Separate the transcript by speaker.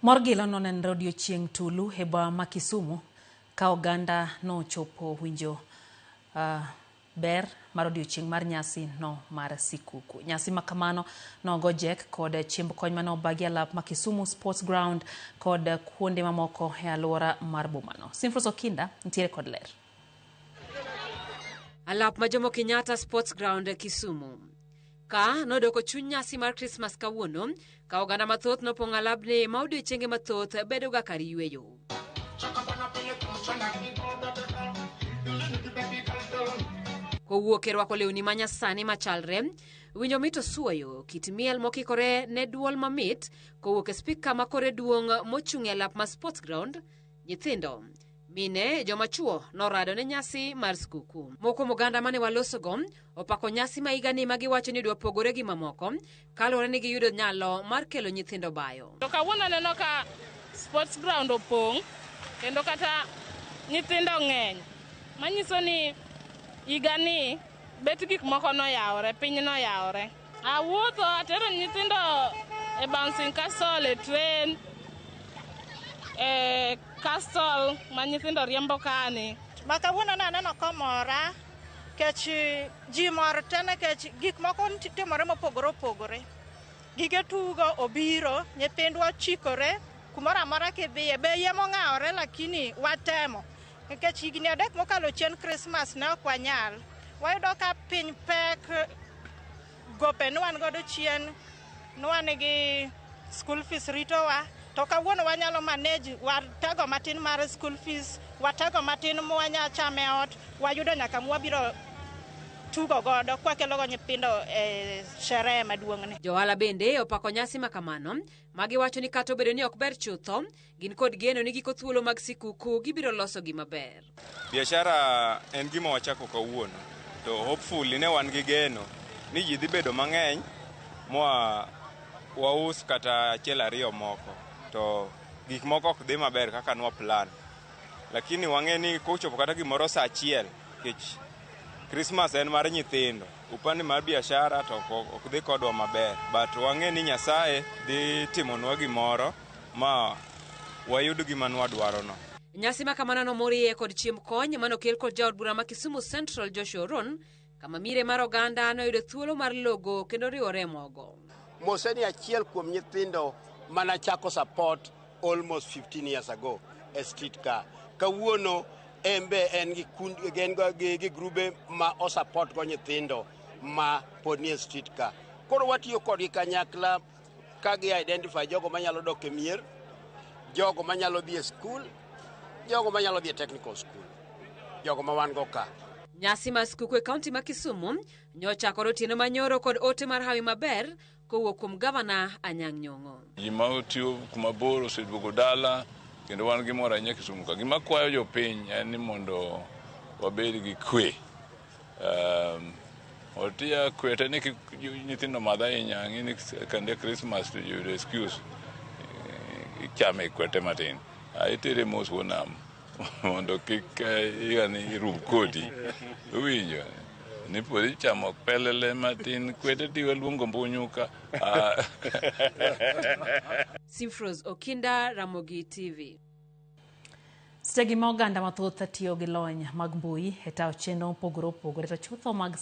Speaker 1: Mor gilo nonenre odiochieng' tulu e boma ma Kisumu ka oganda nochopo winjo ber mar odiochieng' mar nyasi no mar sikuku. Nyasi ma kamano nogo jek kod chiemb kony mane obagi alap ma Kisumu Sports Ground kod kuonde mamoko e alwora mar bomano. Simfros Okinda nitiere kod ler.
Speaker 2: Alap ma Jomo Kenyatta Sports Ground Kisumu. Ka nodoko chuny nyasi mar Krismas kawuono, ka oganda mathoth nopong'o alabni ma odiochienge mathoth bedoga kar yweyo. Kowuok e rwako lewni ma nyasani machalre, winjo mit osuoyo, kit miel mokikore ne duol mamit kowuok e spika ma kore duong' mochung' e alap ma Sports Ground, nyithindo, mine, joma chuo norado ne nyasi mar skuku. Moko kuom oganda mane walosogo opako nyasi ma higani ma giwacho ni dwa pogore gi mamoko kaluwore ni giyudo nyalo mar kelo nyithindo bayo.
Speaker 3: To kawuono aneno ka sports ground opong' kendo kata nyithindo ng'eny, manyiso ni higani bet gik moko noyawore, piny noyawore. Awuotho atero nyithindo e bouncing castle, e train, e castle ma nyithindo riembo kani.
Speaker 4: Ma kawuono naneno komora kech ji mor te nikech gik moko timore mopogore opogore. Gige tugo obiro, nyithindwa ochikore, kumoro amora kidhiye, bei emong'awore lakini watemo. Nikech higni 3 mokalo chien Christmas ne ok wanyal. Wayudo ka piny pek, gope ne wan godo chien, ne wan gi school fees ritowa, to kawuono wanyalo manage, watego matin mar school fees, watego matin mwanya chame ot, wayudo nyaka mwabiro tugo godo kwakelogo nyithindo e sherehe maduong'ni.
Speaker 2: Johala bende opako nyasi ma kamano, ma giwacho ni kata obedo ni ok ber chutho, gin kod geno ni giko thuolo mag sikuku gibiro loso gima ber.
Speaker 5: Biashara en gima wachako kawuono, to hopefully ne wan gi geno ni ji dhi bedo mang'eny mwa waus kata achiel ariyo moko, to gik moko ok dhi maber kaka nwa plan. Lakini wang'e ni kochopo kata gimoro saa achiel, nikech Christmas en mar nyithindo, upande mar biashara to ok dhi kodwa maber, but wang'e ni Nyasaye dhi timonwa gimoro ma wayud gima nwadwarono.
Speaker 2: Nyasi ma kamano nomorie kod chiemb kony manokel kod jaod bura ma Kisumu Central Joshua Oron, kama mire mar oganda noyudo thuolo mar logo kendo riwore mogo.
Speaker 6: Mose ni achiel kuom nyithindo manachako support almost 15 years ago e street car. Kawuono en be en gi gi grube ma osupport go nyithindo ma pod nie street car. Koro watiyo kodgi kanyakla ka gi identify jogo manyalo dok e mier, jogo manyalo dhi e school, jogo manyalo dhi e technical school, jogo ma wan go ka.
Speaker 2: Nyasi mar skuku e kaunti ma Kisumu nyochakore otieno manyoro kod ote mar hawi maber kowuok kuom gavana Anyang' Nyong'o.
Speaker 7: Ji ma otiyo kuma bor oseduogo dala kendo wan gi mor ahinya Kisumu ka. Gima kwayo jopiny en ni mondo wabed gi kwe. Otia kwe te ni kik nyithindo madh ahinya, ang'e ni kande Christmas to yudo excuse ichame kwete matin. Itere mos wuon nam mondo kik higani rum kodi. Iwinjo? Ni pod ichamo pelele matin kwete tiwe luongo mbunyu ka.
Speaker 2: Simfros Okinda, Ramogi TV.
Speaker 1: Sechegi ma oganda mathoth tiyo gi lony mag mbui e tayo chenro mopogore opogore to chutho mag